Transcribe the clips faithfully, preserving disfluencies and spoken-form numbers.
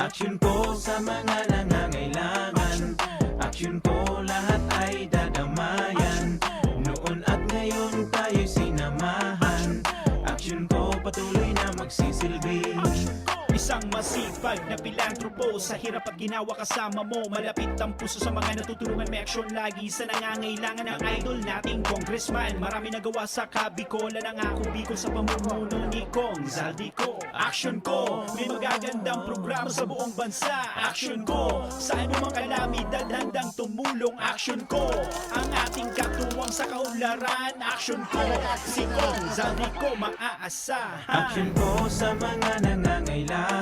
Aksyon ko sa mga nangangailangan. Aksyon ko lahat ay dadamayan. Noon at ngayon tayo'y sinamahan. Aksyon ko patuloy na magsisilbi. Isang masipag na pilantropo, sa hirap at ginawa kasama mo. Malapit ang puso sa mga natutulungan, may aksyon lagi sa nangangailangan. Ang idol nating congressman, marami nagawa sa Kabikolan. Ang ako Bicol sa pamumuno ni Cong Zaldy Co. Aksyon ko, may magagandang programa sa buong bansa. Aksyon ko, sa anumang kalamidad handang tumulong. Aksyon ko, ang ating katuwang sa kaunlaran. Aksyon ko, si Cong Zaldy Co maaasahan. Aksyon ko sa mga nangangailangan.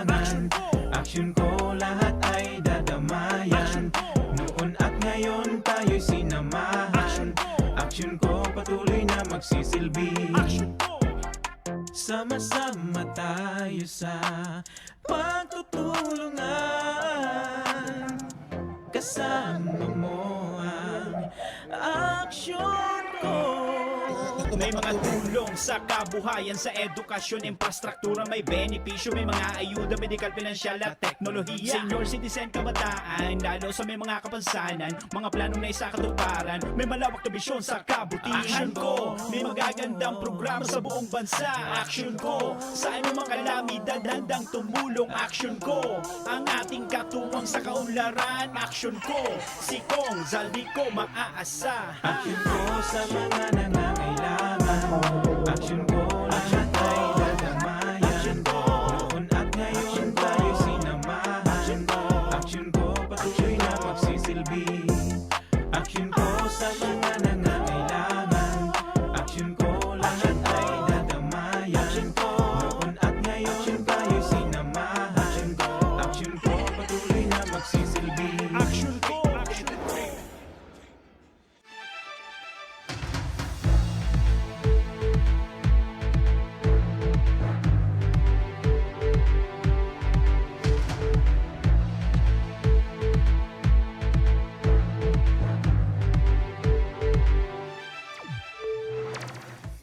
Aksyon ko, lahat ay dadamayan. Noon at ngayon tayo'y sinamahan. Aksyon ko patuloy na magsisilbi. Sama-sama tayo sa pagtutulungan. Kasama mo ang aksyon ko. May mga tulong sa kabuhayan, sa edukasyon, infrastruktura, may benepisyo, may mga ayuda, medikal, pinansyal at teknolohiya. Senior citizen, kabataan, lalo sa may mga kapansanan, mga planong naisakatuparan, may malawak na bisyon sa kabutihan. Aksyon ko, may magagandang programa sa buong bansa. Aksyon ko, sa anumang kalamidad handang tumulong. Aksyon ko, ang ating katuwang sa kaunlaran. Aksyon ko, si Cong Zaldy Co maaasahan. Aksyon ko sa mga nangangailangan. Aksyon ko, lahat ay dadamayan. Noon at ngayon tayo sinamahan. Aksyon ko, patuloy na magsisilbi. Aksyon ko sa mga nangangailangan. Aksyon ko, lahat ay dadamayan. Noon at ngayon tayo sinamahan. Aksyon ko, patuloy na magsisilbi. Aksyon ko, aksyon ko.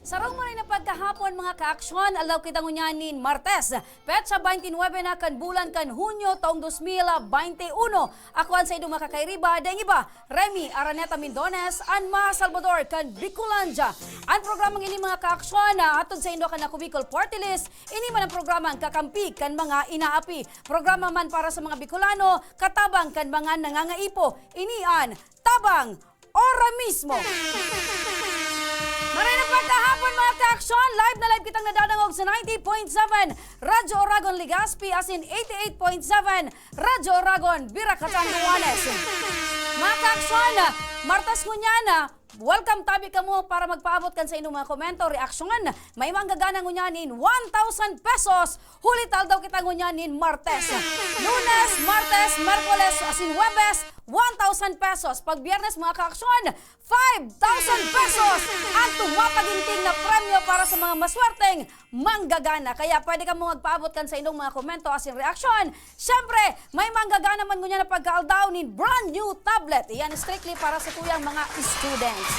Sarong maray na pagkahapon, mga kaaksyon, aldaw kita ngunyan nin Martes, petsa twenty-nine na kan bulan kan Hunyo, taong dos mil bente uno. Ako an saindong makakairiba, daing iba, Remy Araneta Mindones, an mga Salvador kan Bicolandia. An programang ini, mga kaaksyon, na hatod saindo kan Ako Bicol Party List. Ini man an programang kakampi kan mga inaapi. Programa man para sa mga Bicolano, katabang kan mga nangangaipo. Ini an Tabang Ora Mismo. Maray na pagkahapon, mga kaaksyon, live na live kitang nadadangog sa ninety point seven Radyo Oragon Legazpi, asin eighty-eight point seven Radyo Oragon, Biracatan, Duanes. Mga kaaksyon, Martes ngunyan, welcome tabi kamo para magpaabot kan saindong mga komento, reaksyon. May manggagana ngunyan nin one thousand pesos. Huli ta aldaw kita ngunyan nin Martes. Lunes, Martes, Merkoles, asin Huwebes, one thousand pesos. Pag Biyernes, mga kaaksyon, five thousand pesos ang tumapaginting na premyo para sa mga maswerteng manggagana. Kaya pwede kamo magpaabot kan saindong mga komento asin reaksyon. Siyempre, may manggagana man ngunyan na pagkaaldaw nin brand new tablet. Iyan strictly para sa tuyang mga students.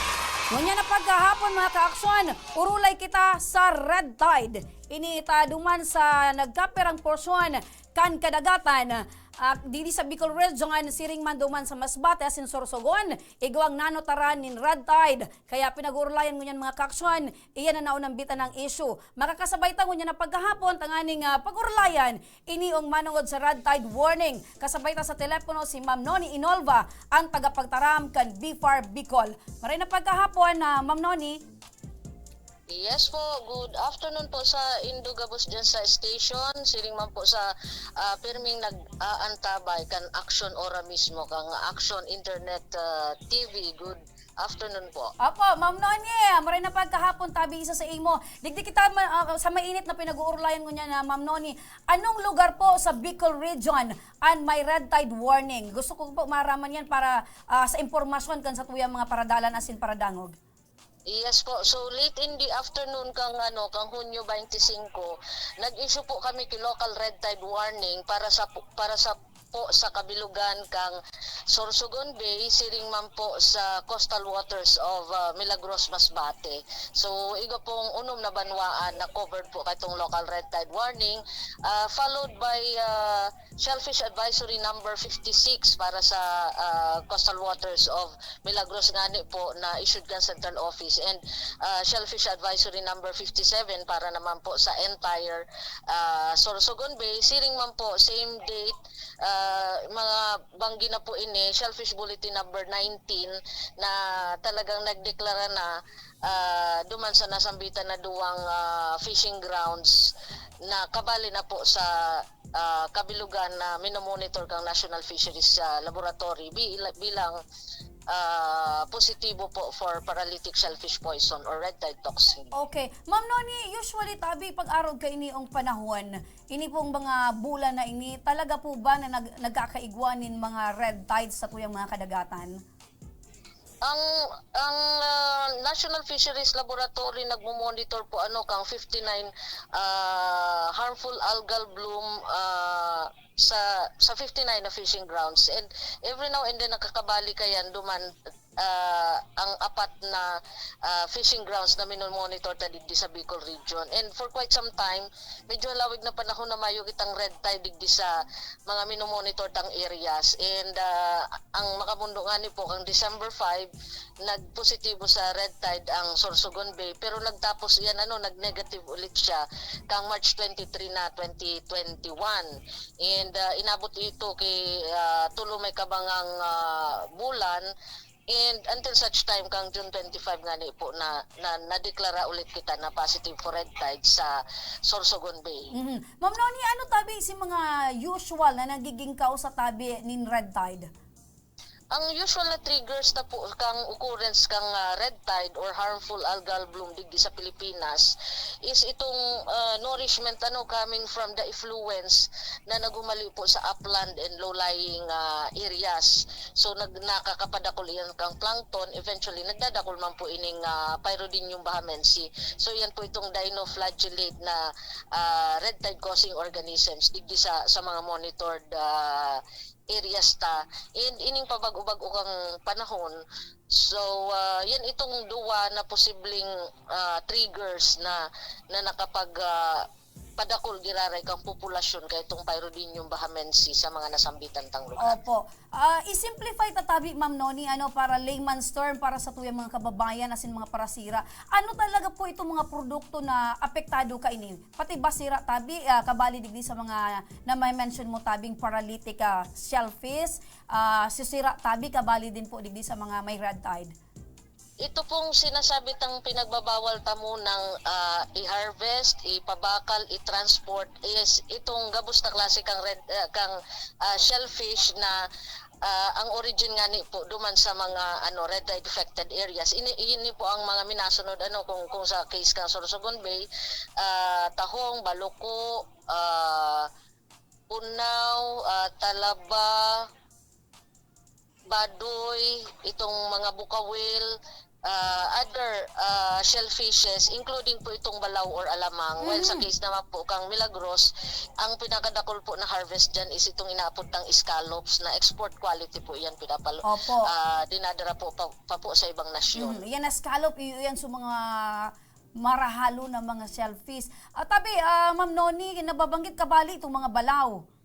Ngunyan na pagkahapon, mga kaaksyon, urulay kita sa Red Tide. Ini ta duman sa nagkapirang porsyon kan kadagatan, ah, didi sa Bicol Region, siring man duman sa Masbate asin Sorsogon, igwang nanotaran nin red tide. Kaya pinag-uurlayan ngunyan, mga kaaksyon, iyan na naunambitan ng issue. Makakasabay ta ngunyan na pagkahapon tanganing, ah, pag-urlayan ini ong manongod sa red tide warning. Kasabay ta sa telepono si Ma'am Noni Inolva, ang tagapagtaram kan B far Bicol. Maray na pagkahapon, ah, Ma'am Noni. Yes po, good afternoon po sa indo gabos dyan sa station. Siring man po sa, ah, pirming nag-aantabay kan Aksyon Ora Mismo, kang Aksyon Internet, ah, T V. Good afternoon po. Opo, Ma'am Noni, maray na pagkahapon, tabi isa sa imo. Digdi kita ma-, ah, sa mainit na pinag-uurlayan ngunyan na, Ma'am Noni, anong lugar po sa Bicol Region an may red tide warning? Gusto ko po maraman yan para, ah, sa impormasyon kan satuyang mga paradalan asin paradangog. Yes po. So, late in the afternoon kang, ano, kang Hunyo twenty-five, nag-issue po kami ki local red tide warning para sa pu-, para sa po sa kabilugan kang Sorsogon Bay, siring man po sa coastal waters of, ah, Milagros, Masbate. So, igwa pong unom na banwaan na covered po kaitong local red tide warning, ah, followed by, ah, Shellfish Advisory number fifty-six para sa, ah, coastal waters of Milagros ngani po na issued kan central office, and, ah, Shellfish Advisory number fifty-seven para naman po sa entire, ah, Sorsogon Bay. Siring man po, same date, ah, mga banggi na po ini, Shellfish Bulletin number nineteen, na talagang nagdeklara na, ah, duman sa nasambitan na duwang, ah, fishing grounds na kabali na po sa, ah, kabilugan na minomonitor kang National Fisheries, ah, Laboratory bi-, bilang, ah, positibo po for paralytic shellfish poison or red tide toxin. Okay. Ma'am Noni, usually tabi pag arog kaini ong panahon, ini pong mga bulan na ini, talaga po ba na nag-, nagkakaigwa nin mga red tides sa tuyang mga kadagatan? Ang, ang, ah, National Fisheries Laboratory nagmo-monitor po, ano, kang fifty-nine, ah, harmful algal bloom, ah, sa, sa fifty-nine na fishing grounds. And every now and then, nakakabali kayan duman, ah, ang apat na, ah, fishing grounds na minomonitor ta digdi sa Bicol region. And for quite some time, medyo halawig na panahon na mayo kitang red tide digdi sa mga minomonitor tang areas. And, ah, ang makamundo ngani po, kang December five, nagpositibo sa red tide ang Sorsogon Bay, pero nagtapos iyan, ano, nag-negative ulit siya kang March twenty-three na twenty twenty-one. And, ah, inabot ito ki, ah, tulo may kabangang, ah, bulan. And until such time, kang June twenty-five ngani po na, na nadeklara ulit kita na positive for red tide sa Sorsogon Bay. Mhm. Ma'am Noni, ano tabi si mga usual na nagiging causa tabi nin red tide? Ang usual na triggers na po kang occurrence kang, ah, red tide or harmful algal bloom digdi sa Pilipinas is itong, ah, nourishment, ano, coming from the effluents na naghumali po sa upland and low-lying, ah, areas. So, nag-, nakakapadakul iyan kang plankton, eventually nagdadakul man po ining, ah, Pyrodinium bahamensi. So, iyan po itong dinoflagellate na, ah, red tide causing organisms digdi sa, sa mga monitored, ah, areas ta. And ining pabago-bago kang panahon, so, ah, yan itong duwa na posibleng, ah, triggers na, na nakapag, ah, padakul giraray kang populasyon kay itong Pyrodinium bahamensi sa mga nasambitan tang lugar. Opo. Ah, i-simplify ta tabi, Ma'am Noni, ano, para layman's term, para sa tuyang mga kababayan asin mga parasira. Ano talaga po itong mga produkto na apektado kaini? Pati ba sira tabi, ah, kabali digdi sa mga na may mention mo tabing paralytic, ah, shellfish, ah, si sira tabi kabali din po digdi sa mga may red tide? Ito pong sinasabi tang pinagbabawal ta munang, ah, i-harvest, ipabakal, i-transport is itong gabos na klase kang red, ah, kang, ah, shellfish na, ah, ang origin ngani po duman sa mga, ano, red tide affected areas. Ini, ini po ang mga minasunod, ano, kung, kung sa case kang Sorsogon Bay, ah, tahong, baluko, ah, punaw, ah, talaba, badoy, itong mga bukawil, ah, other, ah, shellfishes, including po itong balaw or alamang. Well, sa Mm. case naman po kang Milagros, ang pinakadakul po na harvest dyan is itong inaapod tang scallops na export quality po yan, pinapal-, Opo. ah, dinadara po pa, pa po sa ibang nasyon. Mm, yan na scallop, iyo yan sa mga marahalo na mga shellfish. At tabi, ah, Ma'am Noni, nababanggit kabali itong mga balaw.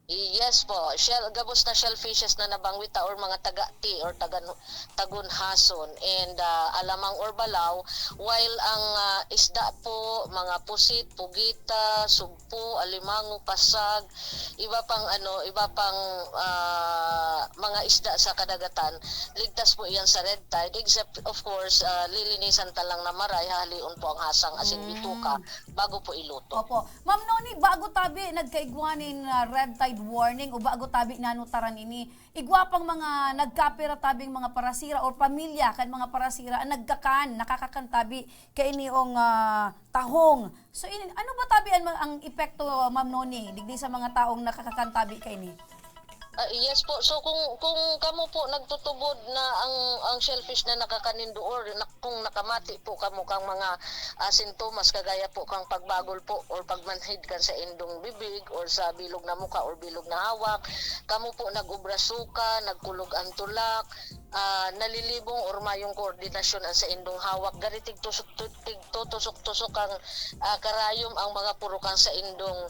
Yes po, shell, gabos na shellfishes na nabangwit ta or mga tagati or tagan-, tagunhason and, ah, alamang or balaw, while ang, ah, isda po, mga pusit, pugita, sugpo, alimango, pasag, iba pang ano, iba pang, ah, mga isda sa kadagatan, ligtas po iyan sa red tide, except of course, ah, lilinisan ta lang na maray, hahalion po ang hasang asin Mm. bituka bago po iluto. Opo. Ma'am Noni, bago tabi nagkaigwa nin, ah, red tide warning o bago tabi nanutaran ini, igwa pang mga nagkapira tabing mga parasira or pamilya kan mga parasira ang nagkakan, nakakakan tabi kaini ong, ah, tahong. So, ini, ano ba tabi ang, ang epekto, Ma'am Noni, digdi sa mga taong nakakakan tabi kaini? Ah, yes po. So kung, kung kamo po nagtutubod na ang, ang shellfish na nakakakan nindo or na, kung nakamati po kamo kang mga, ah, sintomas kagaya po kang pagbagol po or pagmanhid kan sa indong bibig or sa bilog na mukha or bilog na hawak, kamo po nag-obra suka, nagkulog ang tulak, ah, nalilibong or mayong koordinasyon ang sa indong hawak, gari tigtusok-, tigtutusok-tusok ang, ah, karayom ang mga purok ang sa indong,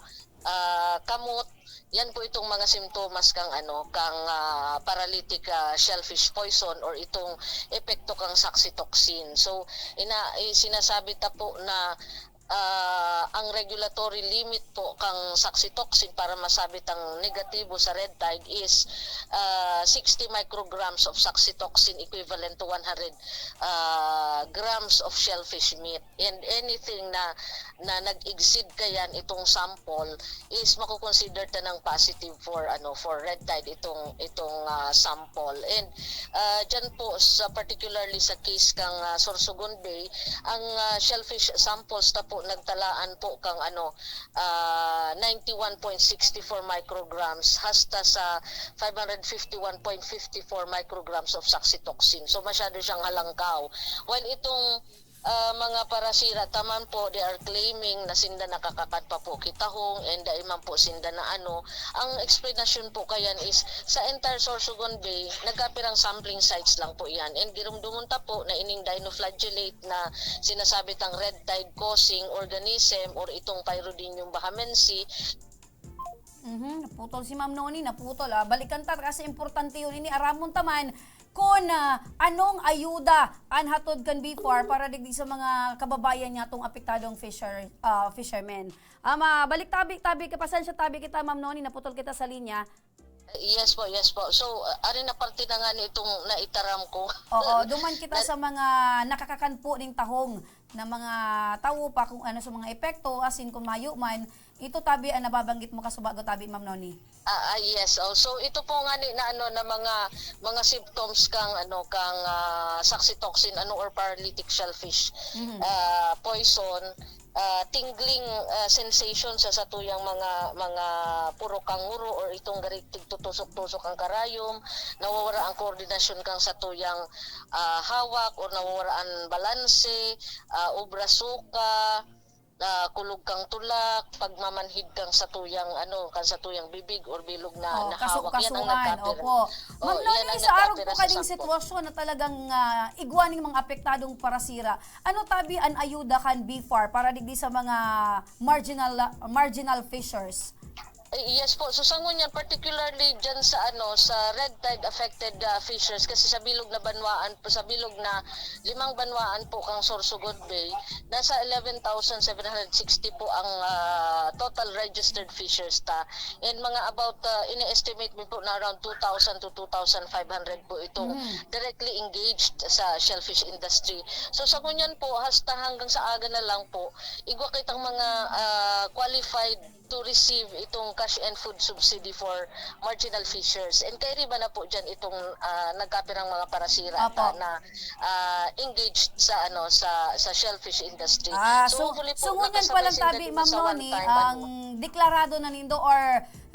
ah, kamot. Yan po itong mga simptomas kang ano, kang, ah, paralytic, ah, shellfish poison or itong epekto kang saxitoxin. So, ina-, eh, sinasabi ta po na, ah, ang regulatory limit po kang saxitoxin para masabi tang negatibo sa red tide is, ah, sixty micrograms of saxitoxin equivalent to one hundred, ah, grams of shellfish meat. And anything na, na nag-exceed kayan itong sample is mako-consider ta ng positive for, ano, for red tide itong, itong, ah, sample. And, ah, dyan po sa, particularly sa case kang, ah, Sorsogon Bay, ang, ah, shellfish samples ta po nagtalaan po kang, ano, ah, ninety-one point six four micrograms hasta sa five hundred fifty-one point five four micrograms of saxitoxin. So masyado siyang halangkaw. While itong, ah, mga parasira ta man po, they are claiming na sinda nakakakan pa po ki tahong, and dai man po sinda na ano. Ang explanation po kayan is, sa entire Sorsogon Bay, nagkapirang sampling sites lang po yan. And girumdomon ta po na ining dinoflagellate na sinasabi tang red tide causing organism or itong Pyrodinium bahamense, Mhm, naputol si Ma'am Noni, naputol. Ah, balikan ta kasi importante yun. Ini aramon ta man kung, ah, anong ayuda an hatod kan B F A R para digdi sa mga kababayan niya tong apektadong fisher, ah, fishermen. Ah, ma-, balik tabi, tabi, pasensya tabi kita, Ma'am Noni, naputol kita sa linya. Yes po, yes po. So, uh, ari na parte na nga nitong naitaram ko. Oo, duman kita sa mga nakakakan po ning tahong na mga tawo pa kung ano sa mga epekto, asin kung mayo man, ito tabi ang nababanggit mo kasubago tabi, Ma'am Noni. Ah, ah, yes. Oh, so ito po nga ni na ano na mga mga symptoms kang ano kang ah, saxitoxin ano or paralytic shellfish ah, poison, ah, tingling ah, sensation sa satuyang mga mga puro kanguro or itong gari tigtutusok-tusok ang karayom, nawawara ang koordinasyon kang satuyang ah, hawak or nawawara ang balanse, ah, obra suka, ah, kulog kang tulak, pagmamanhid kang satuyang ano, kang satuyang bibig or bilog na, Oh, na hawak. Yan ang kasu-kasuhan, nagkapira. Opo. Oh, Ma'am yan Noni, ang sa arog nagkapira po sa kaning sample. Sitwasyon na talagang ah, igwa ning mga apektadong parasira, ano tabi an ayuda kan B F A R para digdi sa mga marginal marginal fishers? Eh, yes po. So sa ngunyan, particularly dyan sa ano, sa red tide affected ah, fishers kasi sa bilog na banwaan po, sa bilog na limang banwaan po kang Sorsogon Bay, nasa eleven thousand seven hundred sixty po ang ah, total registered fishers ta. And mga about ah, ini-estimate mi po na around two thousand to two thousand five hundred po itong directly engaged sa shellfish industry. So sa ngunyan po, hasta hanggang sa aga na lang po, igwa kitang mga ah, qualified to receive itong cash and food subsidy for marginal fishers. And kairiba na po dyan itong ah, nagkapirang mga parasira Opo. ta na ah, engaged sa ano sa sa shellfish industry. Ah, so, hopefully so po, ngunyan pa lang nakasabay sila tabi, din Ma'am sa Noni, one-time ang ano. Deklarado na nindo or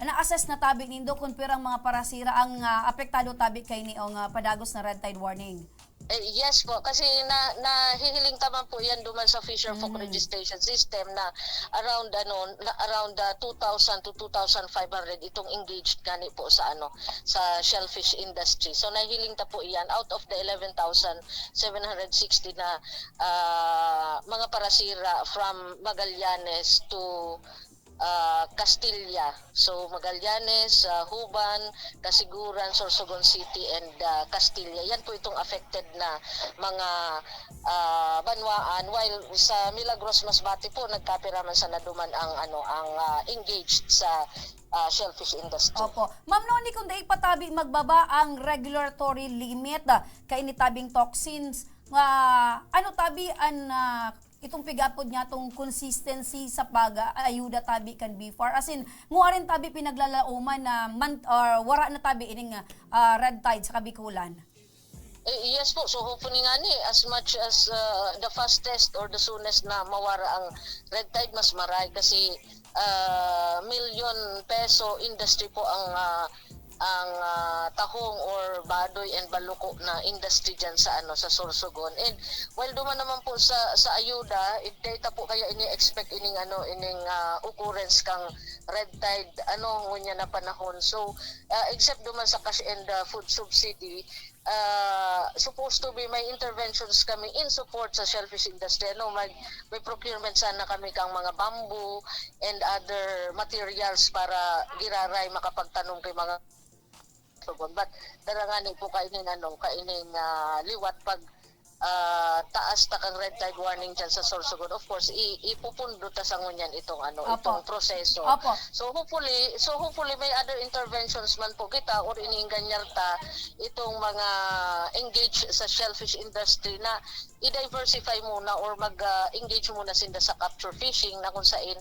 na-assess na tabi nindo kung pirang mga parasira ang ah, apektado tabi kaini o nga padagos na red tide warning? Eh, yes po, kasi na nahihiling ta man po yan duman sa Fisher Folk Registration System na around ano na around uh, two thousand to two thousand five hundred itong engaged gani po sa ano sa shellfish industry. So nahihiling ta po iyan out of the eleven thousand seven hundred sixty na ah, mga parasira from Magallanes to ah, Castilla. So Magallanes, ah, Juban, Casiguran, Sorsogon City and ah, Castilla. Yan po itong affected na mga ah, banwaan, while sa Milagros Masbate po nagkapira man sa naduman ang ano ang ah, engaged sa ah, shellfish industry. Opo. Ma'am Noni, kung dai pa tabi magbaba ang regulatory limit ah, kaini tabing toxins, ah, ano tabi an ah, itong pigapod niya tong consistency sa pag-ayuda tabi kan B F A R? As in, ngua rin tabi pinaglalaoman na man, or wara na tabi ining ah, red tide sa Kabikulan? Eh, yes po. So hopefully nga ni, as much as uh, the fastest or the soonest na mawara ang red tide, mas maray kasi uh, million peso industry po ang uh, ang, ah, tahong or badoy and baluko na industry diyan sa, ano, sa Sorsogon. And while duman naman po sa, sa ayuda, it-, data po kaya ini-expect ining, ano, ining, ah, occurrence kang red tide, ano, ngunyan na panahon. So, ah, except duman sa cash and, ah, food subsidy, ah, supposed to be may interventions kami in support sa shellfish industry. Ano, may, may procurement sana kami kang mga bamboo and other materials para giraray makapagtanom kay mga Sorsogon. But dara ngani po kaining, ano, kaining, ah, liwat pag, ah, taas ta kang red tide warning dyan sa Sorsogon. Of course, i-, ipupundo ta sa ngunyan itong, ano, Opo. itong proseso. Opo. So hopefully, so hopefully may other interventions man po kita or iniingganyar ta itong mga engage sa shellfish industry na i-diversify muna or mag, ah, engage muna sinda sa capture fishing na kung sain,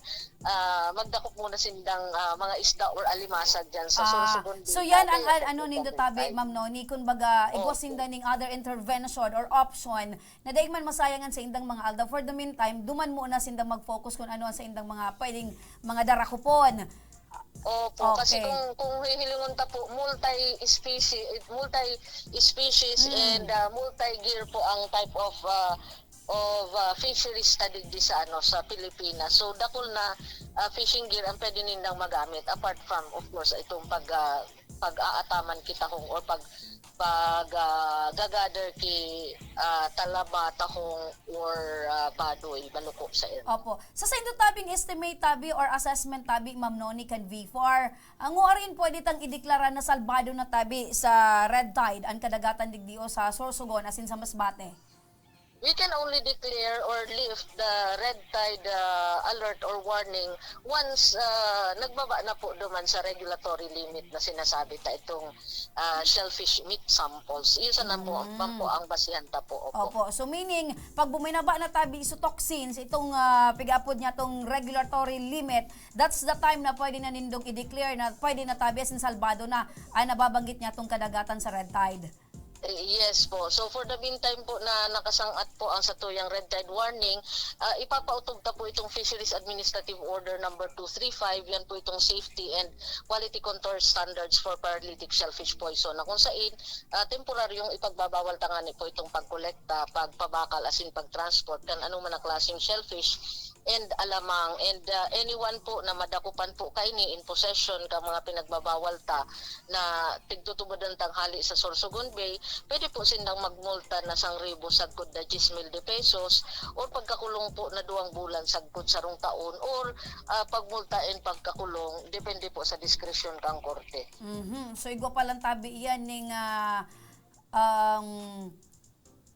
ah, magdakop muna sindang, ah, mga isda or alimasag dyan sa Ah, Sorsogon Bay. so yan ang Tabi, al-, ano, Tabi, nindo tabi, Tabi. Ma'am Noni, kun baga, igwa Opo. sinda ning other intervention or option na daig man masayang an saindang mga aldaw. For the meantime, duman muna sinda mag-focus kung ano ang saindang mga pwedeng mga darakupon. Opo, kasi Okay. kung, kung hihilingon ta po, multi-species, multi-species Mm. and, ah, multi-gear po ang type of, ah, of, ah, fisheries ta digdi sa, ano, sa Pilipinas. So, dakul na, ah, fishing gear ang pwede nindang magamit, apart from, of course, itong pag, ah, pag-aataman ki tahong or pag, pag, ah, gagather ki, ah, talaba, tahong or, ah, badoy, baluko sa area. Opo. Sa saindo tabing estimate tabi or assessment tabi, Ma'am Noni, kan V four, ang ngua rin pwede tang ideklara na salbado na tabi sa red tide an kadagatan digdi o sa Sorsogon asin sa Masbate? We can only declare or lift the red tide, ah, alert or warning once, ah, nagbaba na po duman sa regulatory limit na sinasabi ta itong, ah, shellfish meat samples. Iyo sana po, Mm. man po ang basihan ta po. Opo. Opo. So meaning, pag buminaba na tabi so toxins, itong, ah, pig-aapod niya, itong regulatory limit, that's the time na pwede na nindong i-declare na pwede na tabi asin salbado na ang nababanggit niya itong kadagatan sa red tide. Eh, yes po. So, for the meantime po na nakasang-at po ang satuyang red tide warning, ah, ipapautob ta po itong Fisheries Administrative Order number two three five, yan po itong safety and quality control standards for paralytic shellfish poison, na kung sain, ah, temporaryong ipagbabawal ta ngani po itong pagkolekta, pagpabakal, asin pagtransport kan anoman na klaseng shellfish and alamang. And, ah, anyone po na madakupan po kaini in possession ka mga pinagbabawal ta na tigtutubodan tanghali sa Sorsogon Bay, pwede po sindang magmulta na sangribo sagkod na diyes mil de pesos or pagkakulong po na duwang bulan sagkod sarong taon or, ah, pagmulta and pagkakulong, depende po sa diskresyon kang korte. Mhm. So, igwa pa lang tabi iyan ning, ah, ang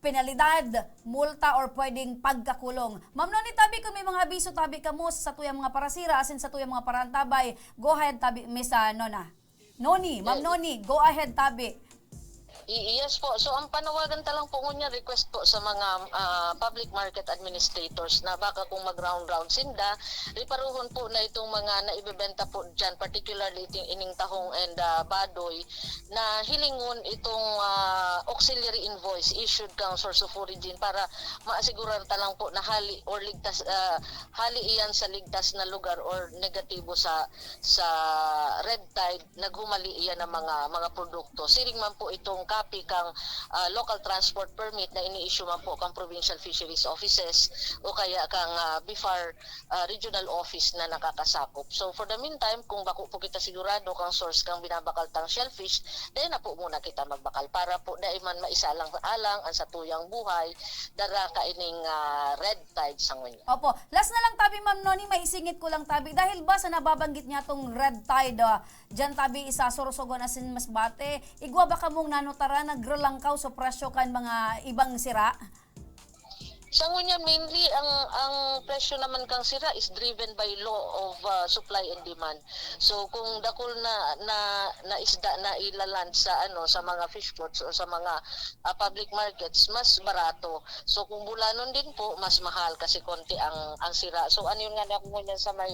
penalidad, multa, or pwedeng pagkakulong. Ma'am Noni, tabi, kung may mga abiso tabi kamo sa satuyang mga parasira asin satuyang mga paraantabay, go ahead tabi, Miss, ah, Nona. Noni, Ma'am Eh, Noni, go ahead tabi. I-, yes po. So, ang panawagan ta lang po ngunyan, request po sa mga, ah, public market administrators na baka kung mag-round-round sinda, riparuhon po na itong mga naibebenta po dyan, particularly iting, ining tahong and, ah, badoy, na hilingon itong, ah, auxiliary invoice issued kang source of origin para maasigurar ta lang po na hali or ligtas, ah, hali iyan sa ligtas na lugar or negatibo sa, sa red tide, naghumali iyan ng mga, mga produkto. Siring man po itong copy kang, ah, local transport permit na ini-issue man po kang provincial fisheries offices o kaya kang, ah, bifar ah, regional office na nakakasakop. So, for the meantime, kung bako po kita sigurado kang source kang binabakal tang shellfish, dai na po muna kita magbakal para po dai man maisalang-alang ang satuyang buhay, dara kaining, ah, red tide sa ngunyan. Opo. Last na lang tabi, Ma'am Noni, maisingit ko lang tabi. Dahil ba sa nababanggit niya tong red tide, ah, diyan tabi sa Sorsogon asin Masbate, igwa ba kamong nanutaran nagralangkaw sa presyo kan mga ibang sira? Sa ngunyan, mainly ang, ang presyo naman kang sira is driven by law of, ah, supply and demand. So, kung dakul na, na, na isda na ilaland sa, ano, sa mga fish ports o sa mga, ah, public markets, mas barato. So, kung bulanon din po, mas mahal kasi konti ang, ang sira. So, ano yun nga na ako ngunyan sa may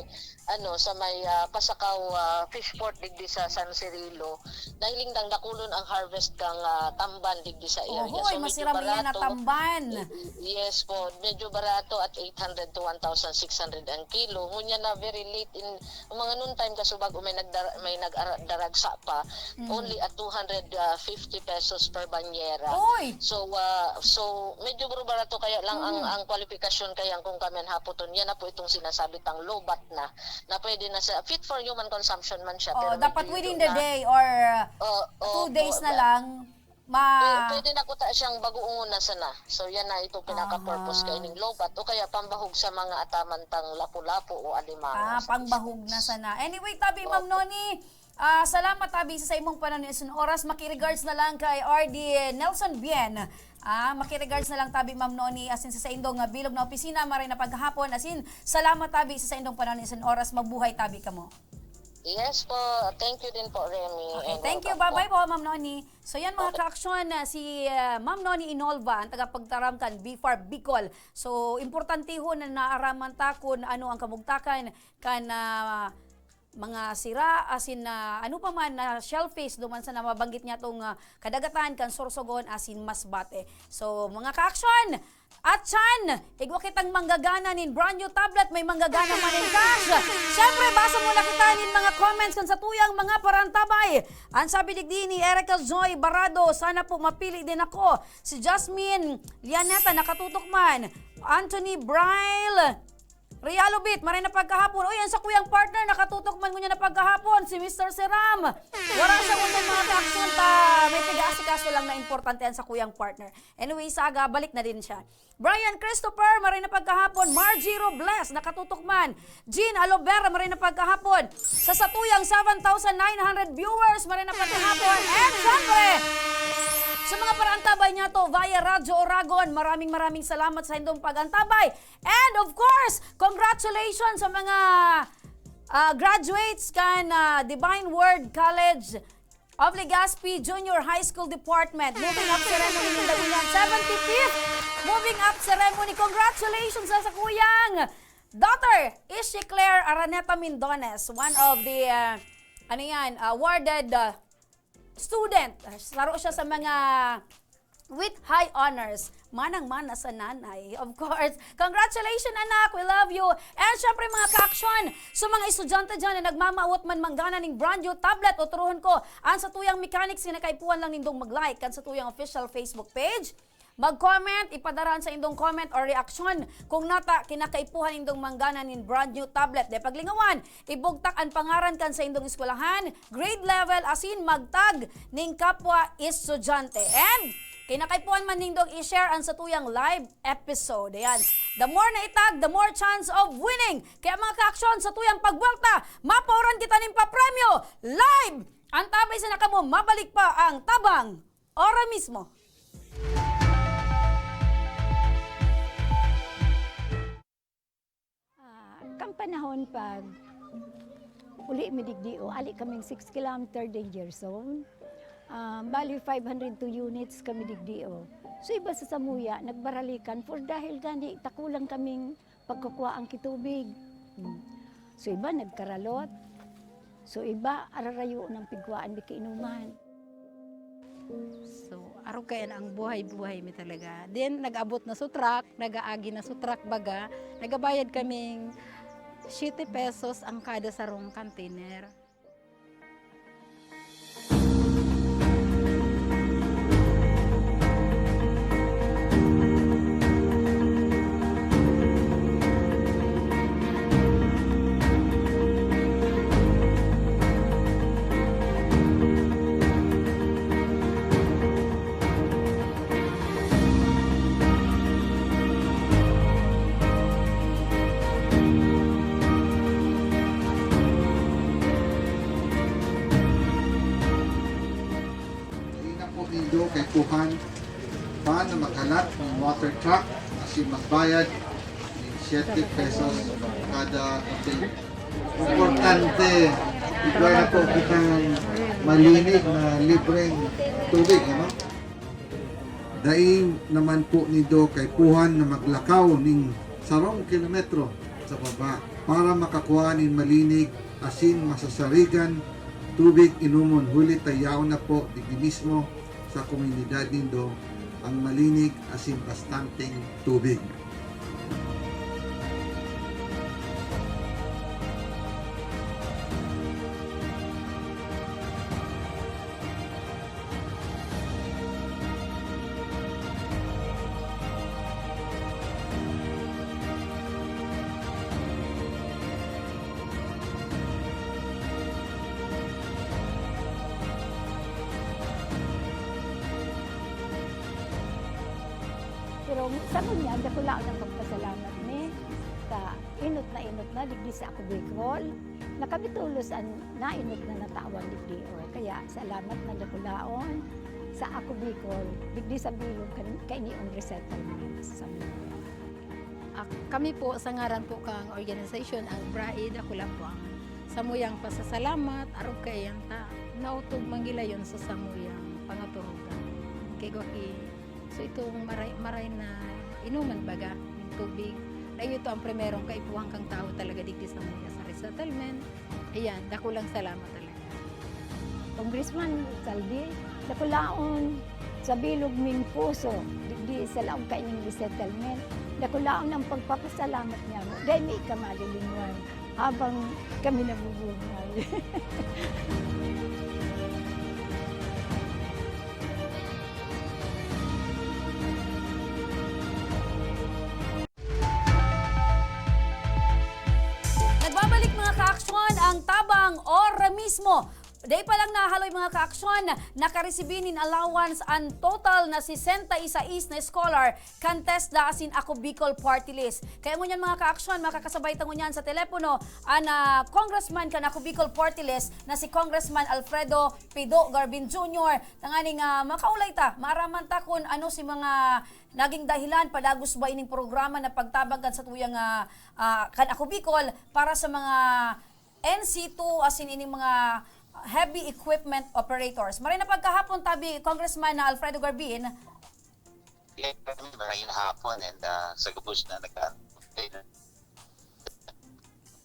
ano, sa may, ah, Pasacao, ah, Fishport digdi sa San Cirilo, nahiling dang dakulon ang harvest kang, ah, tamban digdi sa area. Ohoy, So, medyo masiram iyan na barato. tamban. Y-, y-, yes po, medyo barato at eight hundred to one thousand six hundred ang kilo. Ngunyan na very late in, ang mga noon time, kaso bago may nagdara-, may nagdara-, daragsa pa, Mm. only at two hundred fifty pesos per banyera. Uy! So, ah, so, medyo baro-, barato kaya lang ang, Mm. ang kwalifikasyon kaya kung kami ang hapoton, yan na po itong sinasabi tang low bat na, na pwede na sa, fit for human consumption man siya, Oh, pero dapat medyo within ito the na day or, uh, Oo, two days opo, na da-, lang, ma- pwe-, pwede na kuta siyang bagoong na sana. So, yan na itong pinaka-purpose Aha. kaining low bat o kaya pambahog sa mga ataman tang lapu-lapu o alimango Ah, sa pangbahog na business. sana. Anyway, tabi, Ma'am Opo. Noni, ah, salamat, tabi, sa, sa imong panahon sa oras. Makiregards na lang kay R D Nelson Bien. Ah, makiregards na lang, tabi, Ma'am Noni, asin sa saindong, ah, bilog na opisina, maray na paghahapon. Asin, salamat, tabi, sa saindong panahon sa oras. Mabuhay, tabi, kamo. Yes po. Thank you din po, Remy. Okay, And thank you. welcome po. Bye-bye po, Ma'am Noni. So, yan, mga Okay. kaaksyon, ah, si, ah, Ma'am Noni Inolva, ang tagapagtaram kan B far Bicol. So, importante ho na naaraman ta kung ano ang kamugtakan kan, ah, mga sira, asin na ano pa man na shellfish, duman sa namabanggit niya tong, ah, kadagatan kan Sorsogon asin Masbate. So, mga kaaksyon, Atyan, igwa kitang manggagana nin brand new tablet, may manggagana man nin cash. Siyempre, basa muna kita nin mga comments kan satuyang mga parantabay. Ang sabi digdi ni Erica Joy Barado, "Sana po mapili din ako." Si Jasmine Lianeta, nakatutok man. Anthony Braille Realobit, maray na pagkahapon. Uy, ang sakuyang partner, nakatutok man ngunyan na pagkahapon, si Mister Seram. Wala siya ngunyan, mga kaaksyon, ta may tiga-asikaso lang na importante ang sakuyang partner. Anyway, saga, balik na din siya. Brian Christopher, maray na pagkahapon. Margie Robles, nakatutok man. Jean Alover, maray na pagkahapon. Sa satuyang seven thousand nine hundred viewers, maray na pagkahapon. And syempre, sa mga parantabay niya to, via Radyo Oragon, maraming, maraming salamat sa indong pag-antabay. And of course, congratulations sa mga, ah, graduates kan, ah, Divine Word College of Legazpi Junior High School Department. Moving up ceremony ninda ngunyan, seventy-fifth moving up ceremony. Congratulations sa sakuyang daughter, Ishi Claire Araneta Mindones, one of the, ah, ano yan, awarded, ah, student. Saro siya sa mga with high honors. Manang-mana sa nanay, of course. Congratulations, anak! We love you! And syempre, mga kaaksyon, sa mga estudyante dyan na nagmamawot man manggana ning brand new tablet, uturuhon ko, ang satuyang mechanics, kinakaipuhan lang nindong mag-like kan satuyang official Facebook page. Mag-comment, ipadara an saindong comment or reaksyon kung nata kinakaipuhan nindong manggana nin brand new tablet. Di paglingawan, ibugtak an pangaran kan saindong eskwelahan, grade level, asin magtag ning kapwa estudyante. And kinakaipuhan man nindong i-share an satuyang live episode. Ayan. The more na itag, the more chance of winning. Kaya, mga kaaksyon, satuyang pagbuwelta, mapaoran kita nin papremyo live! Antabay sana kamo, mabalik pa ang Tabang Ora Mismo. Ah, kan panahon pag uli mi digdi, o, ali kaming six kilometer danger zone. Ah, bali, five hundred two units kami digdi, o. So, iba sa samuya, nagbaralikan for dahil gani, takulang kaming pagkukua ang kitubig. Hmm. So, iba nagkaralot. So, iba ararayo ng pigkuhaan mi kainuman. So, arog kaya na ang buhay-buhay mi talaga. Then, nag-abot na sa truck, nag-aagi na sa truck baga, nagabayad kaming siete pesos ang kada sarong container. Dai na po nindo kaipuhan pa na maghalat nin water truck asin magbayad nin siete pesos kada container. Importante, igwa na po kitang malinig na libreng tubig, ano? Dai naman po nindo kaipuhan na maglakaw nin sarong kilometro sa baba para makakua nin malinig asin masasarigan tubig inomon, huli ta yaon na po digdi mismo sa komunidad nindo ang malinig asin bastanteng tubig. Sa ngunyan, dakulaon ang pagpasalamat mi sa inot na inot na digdi sa Ako Bicol, na kami tolos an nainot na natawan digdi, o. Kaya salamat na dakulaon sa Ako Bicol, digdi sa bilog kan, kaini an resettlement sa Samuya. Ah, kami po, sa ngaran po kang organisasyon, ang BRAI, dakula po ang samuyang pasasalamat, arog kaiyan ta, naotob man gilayon sa samuyang pangaturugan. Kay gwa ki, so itong maray, maray na inuman baga, yung tubig, na ito ang primerong kaipuhan kang tao talaga digdi sa mga sa resettlement. Ayan, dakulang salamat talaga. Congressman Saldi, dakulaon sa bilog ming puso, digdi sa laog kaining resettlement, dakulaon ang pagpapasalamat niya mo. Dahil may ikamalinwan habang kami nabubuhay. Nagbabalik, mga kaaksyon, ang Tabang ora mismo. Dai pa lang nahaloy, mga kaaksyon, nakaresibi nin allowance an total na sesenta y seis na scholar kan TESDA asin Ako Bicol Party List. Kaya ngunyan, mga kaaksyon, makakasabay ta ngunyan sa telepono an, ah, congressman kan Ako Bicol Party List na si Congressman Alfredo Pido Garbin Junior, tanganing, ah, makaulay ta, maaraman ta kun ano si mga naging dahilan padagos ba ining programa na pagtabang kan satuyang, ah, ah, kan Ako Bicol para sa mga N C two, asin ining mga heavy equipment operators. Maray na pagkahapon tabi, Congressman na Alfredo Garbin. Yeah, maray na hapon and uh, sa gabos na nag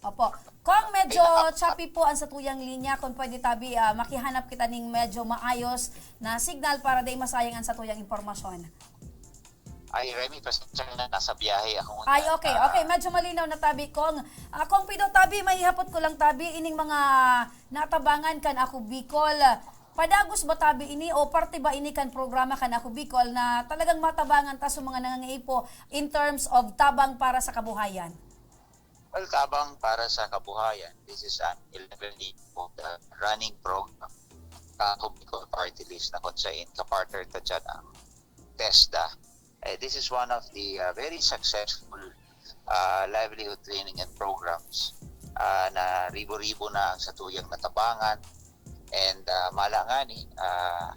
Opo. Kung medyo choppy po ang satuyang linya, kung pwede tabi, ah, makihanap kita ning medyo maayos na signal para di masayang ang satuyang impormasyon. Ay, Remy, pasensya na, nasa biyahe ako. Ay, okay, okay. Medyo malinaw na tabi, Kong. Ah, Kong Pido, tabi, maihapot ko lang tabi, ining mga natabangan kan Ako Bicol. Padagos ba tabi ini o parte ba ini kan programa kan Ako Bicol na talagang matabangan ta sa mga nangangaipo in terms of tabang para sa kabuhayan? Well, tabang para sa kabuhayan. This is an eleven-year-old uh, running program. Ako Bicol Party List na kung saan kapartner ta dyan ang TESDA. Eh, this is one of the uh, very successful uh, livelihood training and programs uh, na ribo-ribo na ang satuyang natabangan. And uh, mala ngani, uh,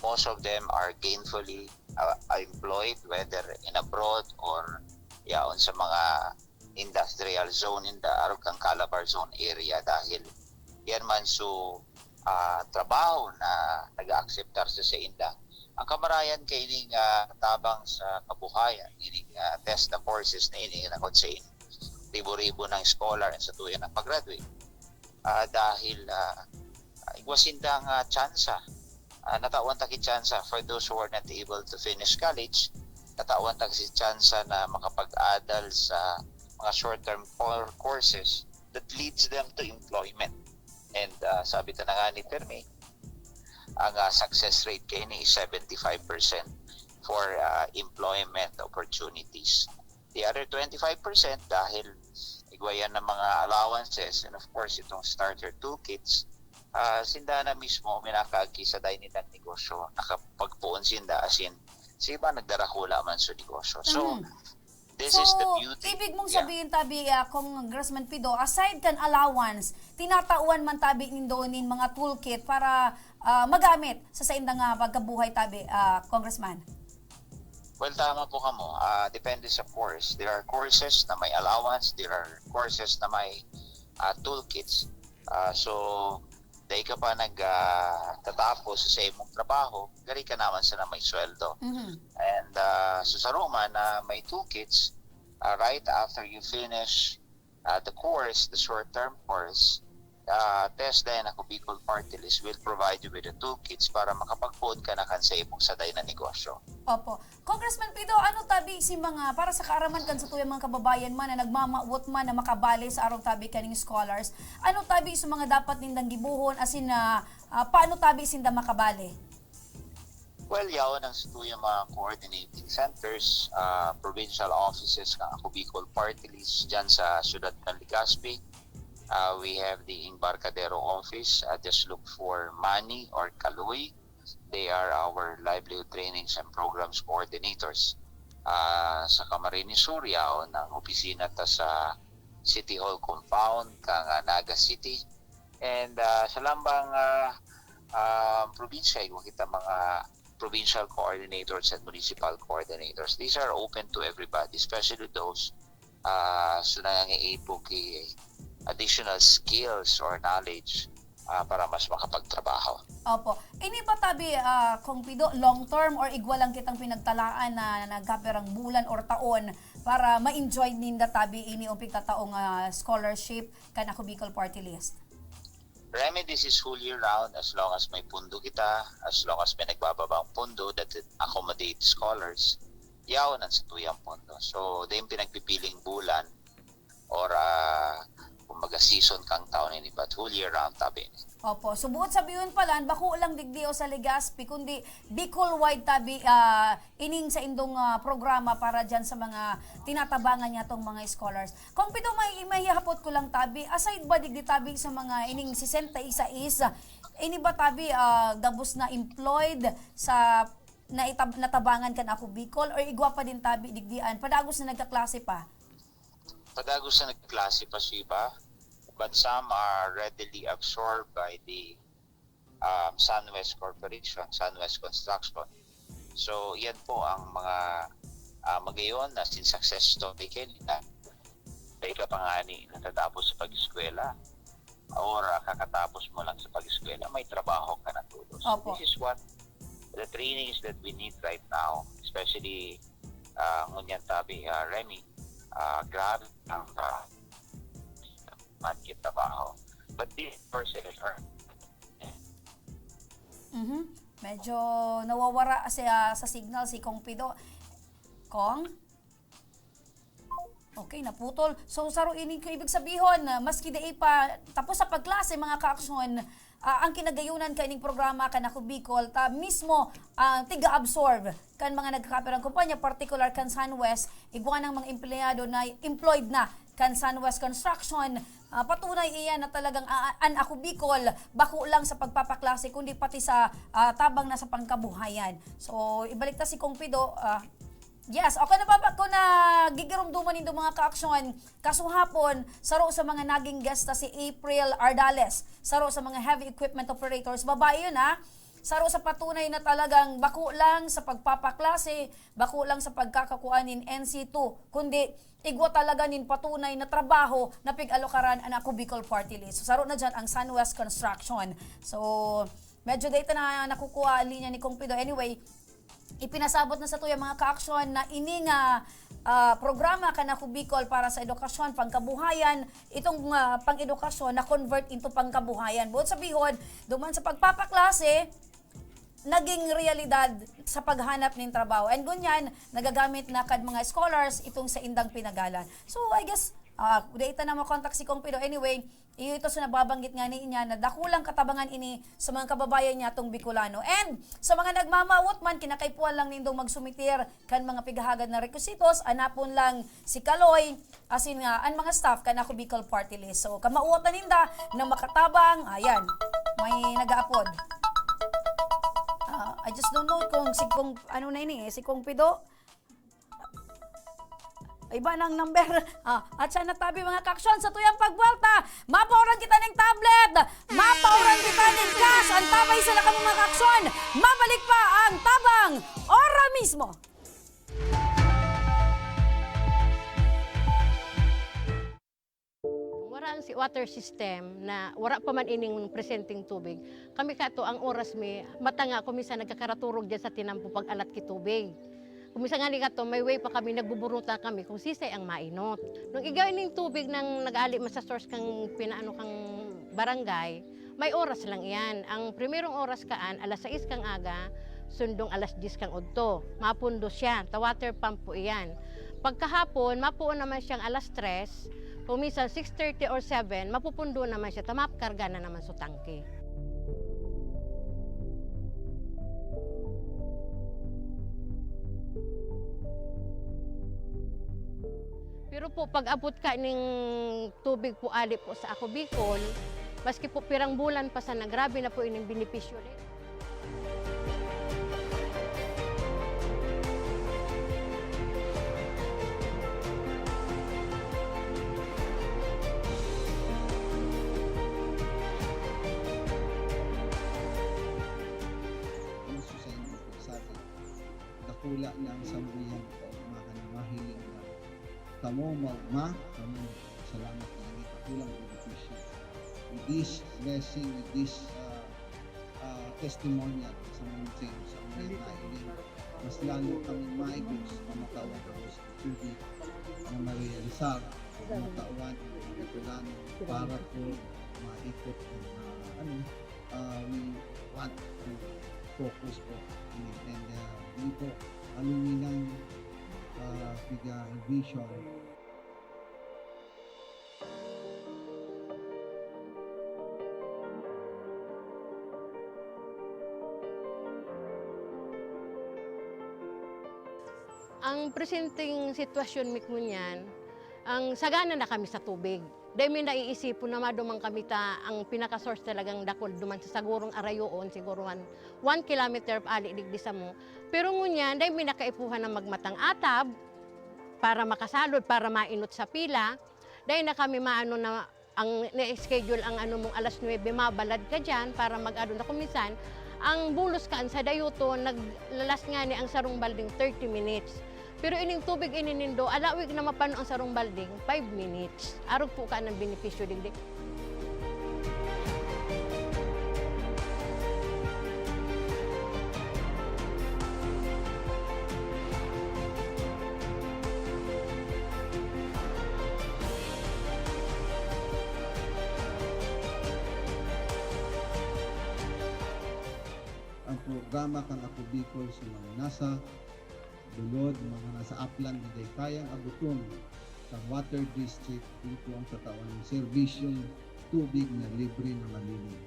most of them are gainfully uh, employed, whether in abroad or yaon sa mga industrial zone in the Arog kang Calabar zone area dahil yan man so uh, trabaho na nag-akseptar sa sa inda. Ang kamarayan kaining uh, tabang sa kabuhayan, ining uh, TESDA courses na ini na kung sa ribo-ribo ng scholar sa tuyan ng pag-graduate. Uh, dahil uh, igwa sindang uh, tsansa. Uh, natawan ta ki tsansa for those who are not able to finish college. Natawan ta ki tsansa na makapag-adal sa mga short-term courses that leads them to employment. And uh, sabi ta na nga ni Permi, ang uh, success rate kaini is seventy-five percent for uh, employment opportunities. The other twenty-five percent dahil igwayan ng mga allowances and of course itong starter toolkits, uh, sinda na mismo minakagi sa dai nilang negosyo, nakapagpuon sinda asin si iba nagdarakula man sa negosyo. So, mm. This so, is the beauty. Ibig mong sabihin, yeah. Tabi, uh, Congressman Pido, aside kan allowance, tinatawan man tabi nindo nin mga toolkit para uh, magamit sa saindang uh, pagkabuhay tabi, uh, Congressman? Well, tama po kamo. Uh, depende sa course. There are courses na may allowance, there are courses na may uh, toolkits. Uh, so, dahil ka pa nagtatapos uh, sa imong trabaho, gari ka naman sa na may sweldo. Mm-hmm. And uh, so sa Roma na may toolkits, uh, right after you finish uh, the course, the short-term course, uh, TESDA and Ako Bicol Party List will provide you with the toolkits para makapagpuon ka na kan sa imong saday na negosyo. Opo. Congressman Pido, ano tabi si mga, para sa kaaraman kan sa tuyang mga kababayan man na nagmamawot man na makabali sa arog tabi kaning scholars, ano tabi sa mga dapat nindang gibuhon, asin na uh, paano tabi sinda makabali? Well, yaon ang sa tuyang mga coordinating centers, uh, provincial offices ng Ako Bicol Party List dyan sa Siyudad ng Legazpi. Uh, we have the Embarcadero office. Uh, just look for Manny or Kaloy. They are our livelihood trainings and programs coordinators. ah, sa Camarines Sur, yaon ang opisina ta sa City Hall compound kan, ah, Naga City. And, ah, sa lambang, ah, ah, probinsya, igwa kita mga provincial coordinators and municipal coordinators. These are open to everybody, especially those, ah, sa nangangaipog ki additional skills or knowledge, ah, para mas makapagtrabaho. Opo. Ini ba tabi, ah, Kong Pido, long term or igwa lang kitang pinagtalaan na nagkapirang bulan or taon para ma-enjoy ninda tabi ini o pigtataong, ah, scholarship kan Ako Bicol Party List? Remy, this is whole year round as long as may pundo kita, as long as may nagbababang pundo that accommodate scholars, yaon ang satuyang pundo. So, di yung pinagpipiling bulan or, ah, kumbaga season kang taon ini, but whole year round tabi ini. Opo. So, buot sabihon pala, bako lang digdi o sa Legazpi, kundi Bicol-wide tabi, ah, ining sa indong, ah, programa para dyan sa mga tinatabangan niya tong mga scholars. Kong Pido, may, may hapot ko lang tabi, aside ba digdi tabi sa mga ining sesenta y seis, ah, ini ba tabi, ah, gabos na employed sa naitab-, natabangan kan Ako Bicol or igwa pa din tabi digdian, padagos na nagkaklase pa? Padagos na nagkaklase pa sa iba, but some are readily absorbed by the, um, Sunwest Corporation, Sunwest Construction. So, yan po ang mga, ah, magayon na sin success story kanina. Sa ika pa nga ni, natatapos sa pag-eskwela, or, ah, kakatapos mo lang sa pag-eskwela, may trabaho ka na tulos. Opo. This is what the trainings that we need right now, especially, ah, ngunyan tabi, ah, Remy, ah, grabe ang, ah, market trabaho. But this person is earn. Mhm. Medyo nawawara siya sa signal si Kong Pido. Kong? Okay, naputol. So, saro ini ko ibig sabihon, ah, maski dai pa tapos sa pagklase, mga kaaksyon, ah, ang kinagayunan kaining programa kan Ako Bicol, ta mismo, ah, tiga-absorb kan mga nagkakapirang kumpanya, partikular kan Sunwest, igwa nang mga empleyado na employed na kan Sunwest Construction. Ah, patunay iyan na talagang, ah, an Ako Bicol, bako lang sa pagpapaklase, kundi pati sa, ah, tabang na sa pangkabuhayan. So, ibalik ta si Kong Pido, ah, Yes, o kung nababa-, kung nagigirumduman nindo, mga kaaksyon, kasuhapon, saro sa mga naging guest ta si April Ardales, saro sa mga heavy equipment operators. Babae yun, ha? Saro sa patunay na talagang bako lang sa pagpapaklase, bako lang sa pagkakakuha nin N C two, kundi igwa talaga nin patunay na trabaho na pig-alokaran an Ako Bicol Party List. So, saro na dyan ang Sunwest Construction. So, medyo data na nakukuha ang linya ni Kong Pido. Anyway, ipinasabot na satuyang mga kaaksyon na ini nga, ah, programa kan Ako Bicol para sa edukasyon, pangkabuhayan, itong, ah, pang-edukasyon na convert into pangkabuhayan. Buot sabihon, duman sa pagpapaklase, naging realidad sa paghanap nin trabaho. And ngunyan, nagagamit na kan mga scholars itong sa indang pinagalan. So, I guess, ah, dai ta na makontak si Kong Pido. Anyway, iyo ito sa nababanggit nga niya na dakulang katabangan ini sa mga kababayan niya tong Bicolano. And sa mga nagmamawot man, kinakaipuhan lang nindong magsumitir kan mga pighahagad na requisitos, anapon lang si Kaloy, asin nga an mga staff kan Ako Bicol Party List. So, kamawot na ninda na makatabang, ayan, may nag-aapod. Ah, I just don't know kung si Kong, ano na ini eh, si Kong Pido. Iba nang number. Ah, at siya natabi, mga kaaksyon, sa tuyang pagbuwelta. Mapauran kita ning tablet. Mapauran kita ning cash. Antabay sila kamo, mga kaaksyon. Mabalik pa ang Tabang ora mismo. Wara ang si-, water system na wara pa man ining presenteng tubig. Kami kato, ang oras mi, matanga ko, minsan nagkakaraturog dyan sa tinampo pag-alat ki tubig. Kung minsan ngani kato, may way pa kami, nagbuburuta kami kung sisay ang mainot. Nung igay ning tubig nang nag-aali man sa source kang pinaano kang barangay, may oras lang iyan. Ang primerong oras kaan, alas sais kang aga, sundong alas diyes kang udto. Mapundo siya, ta water pump po iyan. Pagkahapon, mapuon naman siyang alas tres, kung minsan six thirty or seven, mapupundo naman siya, ta makarga na naman sa tangke. Pero po, pag-abot ka ning tubig po ali po sa Ako Bicol, maski po pirang bulan pa sana, grabe na po ining benepisyo rin. Hula na ang samuyang kaugmahan na mahiling na kamo maugma, kamo salamat na naging kakulang benepisyo. With this blessing, with this, ah, ah, testimonial sa mga sa mga nailing, mas lalo kaming maigos na makawan ako sa tubig na marealisar, matawan, matulanan para po maikot ang, ah, ano, ah, we want to focus po. And, ah, yun po, aluminang, ah, piga vision. Ang presenteng sitwasyon mi ngunyan, ang sagana na kami sa tubig. Dai mi naiisipon na maduman kami ta ang pinaka-source talagang dakul duman sa sagurong arayoon, siguro one, one kilometer ali digdi samo. Pero ngunyan, dai mi na kaipuhan na magmatang atab para makasalod, para mainot sa pila. Dai na kami maano na ang na-schedule ang ano mong alas nuebe, mabalad ka diyan para mag-ano na. Kung minsan, ang bulos kaan sa dayoton, naglalas ngani ang sarong balding thirty minutes. Pero ining tubig ini nindo, alawig na mapano ang sarong balding, five minutes. Arog po ka ng benepisyo digdi. Ang programa kan Ako Bicol sa mga nasa bulod, mga nasa aplan na dai kayang abuton kan water district, ito ang tatawan ng serbisyong tubig na libre na malinis.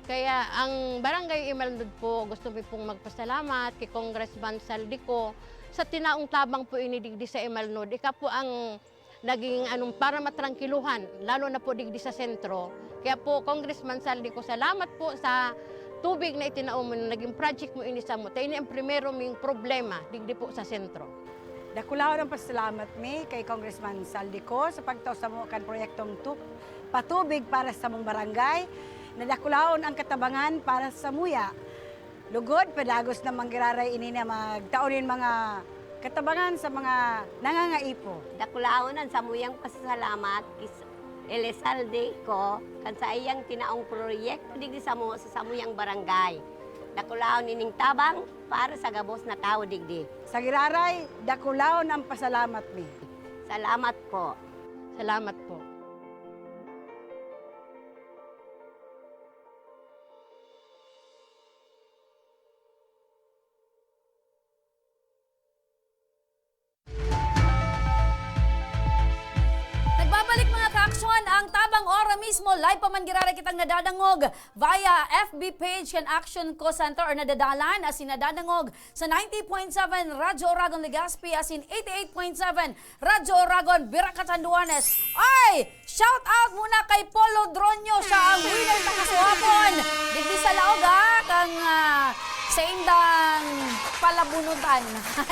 Kaya ang Barangay Imalnod po, gusto mi pong magpasalamat kay Congressman Zaldy Co sa tinaong tabang po ini digdi sa Imalnod. Ika po ang naging anong para matrangkiluhan, lalo na po digdi sa sentro. Kaya po, Congressman Zaldy Co, salamat po sa tubig na itinao mo, na naging project mo ini samo. Ta ini ang primero ming problema digdi po sa sentro. Dakulaon ang pasalamat mi kay Congressman Zaldy Co sa pagtao samo kan proyektong tu-, patubig para sa samong barangay, na dakulaon ang katabangan para sa samuya. Lugod, padagos na manggiraray ini na magtao nin mga katabangan sa mga nangangaipo. Dakulaon an samuyang pasasalamat ki Elizalde Co kan saiyang tinaong proyekto digdi samo sa samuyang barangay. Dakulaon ining tabang para sa gabos na tawo digdi. Sa giraray, dakulaon ang pasalamat mi. Salamat po. Salamat po. Nagbabalik, mga ka-aksyon, ang Tabang Ora Mismo. Live pa man giraray kitang nadadangog via F B page kan Action Co Center or nadadalan asin nadadangog sa ninety point seven Radyo Oragon Legazpi asin eighty-eight point seven Radyo Oragon, Biracatan, Duanes. Ay! Shout out muna kay Polo Dronyo, siya ang winner ta kasuhapon. Digdi sa laog, ha, kang, ah, sa indang palabunutan.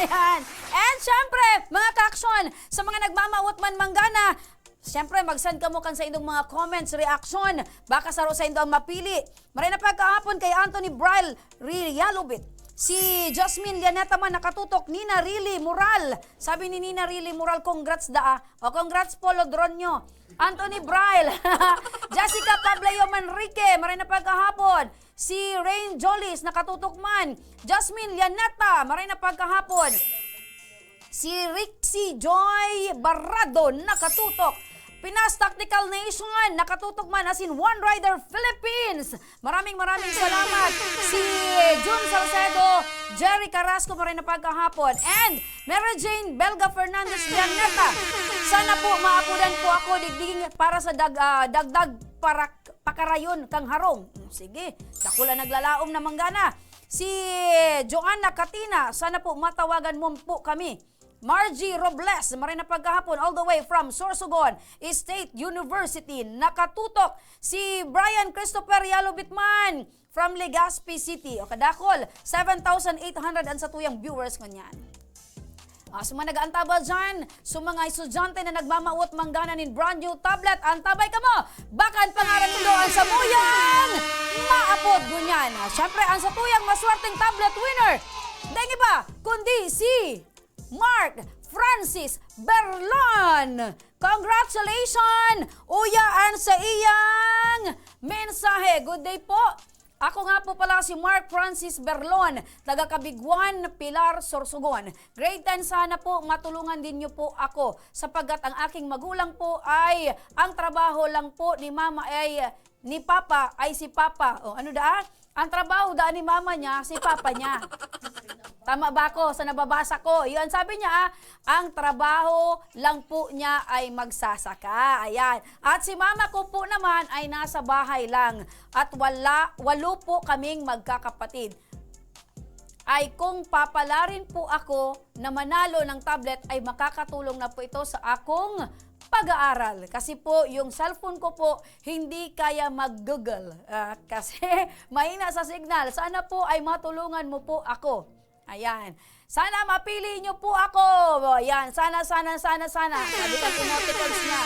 Ayan. And syempre, mga ka-aksyon, sa mga nagmamawot man manggana, syempre, mag-send kamo kan sa indong mga comments, reaction. Baka saro sa indo ang mapili. Maray na pagkahapon kay Anthony Bryle Rialubit. Si Jasmine Lianeta man nakatutok, Nina Rili Moral. Sabi ni Nina Rili Moral, "Congrats daa." O, congrats po, Lodronyo. Anthony Bryle. Jessica Pablayo Manrique, maray na pagkahapon. Si Rain Jolis, nakatutok man. Jasmine Lianeta, maray na pagkahapon. Si Rixie Joy Barrado nakatutok. Pinas Tactical Nation nakatutok man, asin One Rider Philippines. Maraming, maraming salamat. Si Jun Salcedo, Jerry Carrasco, maray na pagkahapon. And Mary Jane Belga Fernandez Llaneta. Sana po maapodan po ako digdi para sa dag-, ah, dagdag parak-, pakarayon kang harong. Sige, dakula naglalaom na manggana. Si Joanna Katina, sana po matawagan mo po kami. Margie Robles, maray na pagkahapon, all the way from Sorsogon State University, nakatutok. Si Brian Christopher Yalobitman from Legazpi City. O kadakol, seven thousand eight hundred ang satuyang viewers ngunyan. Ah, sa mga nag-aantabay dyan, sa mga estudyante na nagmamawot manggana nin brand new tablet, antabay kamo! Baka an pangaran nindo an samuyang maapod ngunyan. Ah, syempre, ang satuyang maswerteng tablet winner, Dai iba, kundi si Mark Francis Berlon. Congratulations! Uya an sa iyang mensahe. Good day po. Ako nga po pala si Mark Francis Berlon, taga Cabiguan, Pilar, Sorsogon. Grade ten, sana po matulungan din niyo po ako sapagkat ang aking magulang po ay, ang trabaho lang po ni mama ay, ni papa ay si papa. O, ano daa? Ang trabaho daan ni mama niya, si papa niya. Tama ba ako sa nababasa ko? Yun, sabi niya, ah, ang trabaho lang po niya ay magsasaka. Ayan. At si mama ko po naman ay nasa bahay lang. At wala, walo po kaming magkakapatid. Ay kung papalarin po ako na manalo ng tablet, ay makakatulong na po ito sa akong pag-aaral. Kasi po, yung cellphone ko po, hindi kaya mag-Google. Ah, kasi mahina sa signal. Sana po ay matulungan mo po ako. Ayan. Sana mapili niyo po ako. Ayan. Sana, sana, sana, sana. Sabi sa emoticons niya.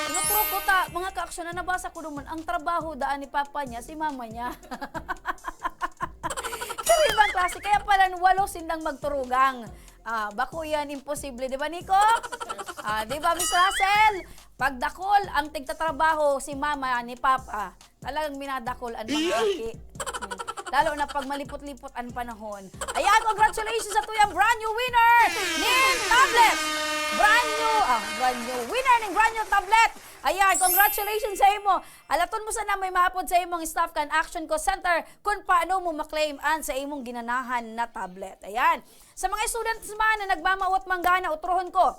Tinuturo ko ta, mga kaaksyon, na nabasa ko naman, ang trabaho daan ni papa niya, si mama niya. Pero ibang klase. Kaya pala, walo sindang magturugang. Ah, bako yan, imposible. Di ba, Nico? Ah, di ba, Miss Russell? Pagdakol, ang tigtatrabaho, si mama ni papa. Talagang minadakol an mga aki. Hmm. Lalo na pag malipot-lipot an panahon. Ayan, congratulations sa tuyang brand new winner nin tablet! Brand new, ah, brand new winner nin brand new tablet! Ayan, congratulations sa imo. Alaton mo sana may maapod sa imong staff kan Action Call Center kung paano mo maklaim an sa imong ginanahan na tablet. Ayan. Sa mga students man na nagmamawot manggana, utrohon ko.